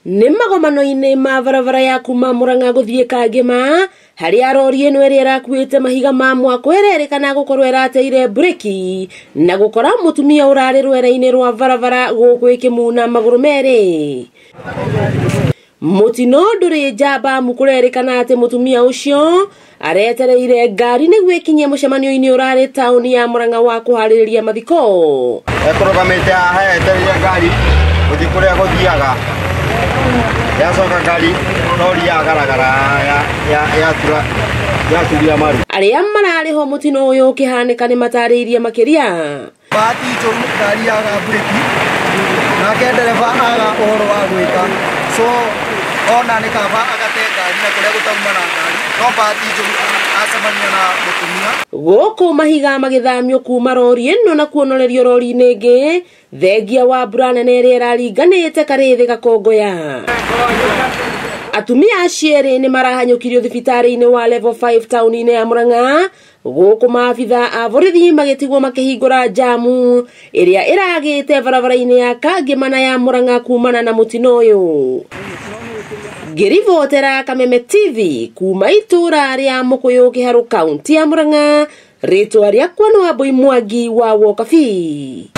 Nĩ magomano-inĩ ma barabara ya kuma Murang'a gũthiĩ Kangĩma, harĩa rori ĩno ĩrĩa ĩrakuĩte mahiga ma mwako ĩrerĩkana gũkorwo ĩrateire mburĩki na gũkora mũtumia ũrarĩ rwere-inĩ rwa barabara gũkũ ĩkĩmuna magũrũ merĩ. Mũtino ndũrĩ njamba amu kũrerĩkana atĩ mũtumia ũcio aretereire ngari nĩguo ĩkinyie mũcemanio-inĩ ũrarĩ taũni ya Murang'a wa kũharĩrĩria mathiko. Ekũrũgamĩte haha etereire ngari gũthiĩ kũrĩa gũthiaga, yacoka ngari rori yagaragara yatura yaturia maru. Arĩa mararĩ ho mũtino ũyũ ũkĩhanĩka nĩ matarĩirie makĩria. Bahati njũru ngari yaga mburĩki, nake ndereba aga ũhoro wa gwĩka, so ona nĩ kaba agate ngari na kũrĩa gũtauma na ngari, no bahati njũru acemania na mũtumia. Gũkũ mahiga magĩthamio kuma rori ĩno na kuonorerio rori-inĩ ĩngĩ, thengia wa mbura nene ĩrĩa ĩraringanĩte Karĩthĩ Gakongoya. Atumia acio erĩ nĩ marahanyũkirio thibitarĩ-inĩ wa level 5 taũni-inĩ ya Murang'a, gũkũ maabitha a borithi magĩtigwo makĩhingũra njamu ĩrĩa ĩragĩte barabara-inĩ ya Kangĩma na ya Murang'a kumana na mũtino ũyũ. Ngĩribotera Kameme TV kuma itũra rĩa Mũkũyũ Kĩharũ kaunti ya Murang'a, rĩtwa rĩakwa nĩ Wambui Mwangi wa Wokabi.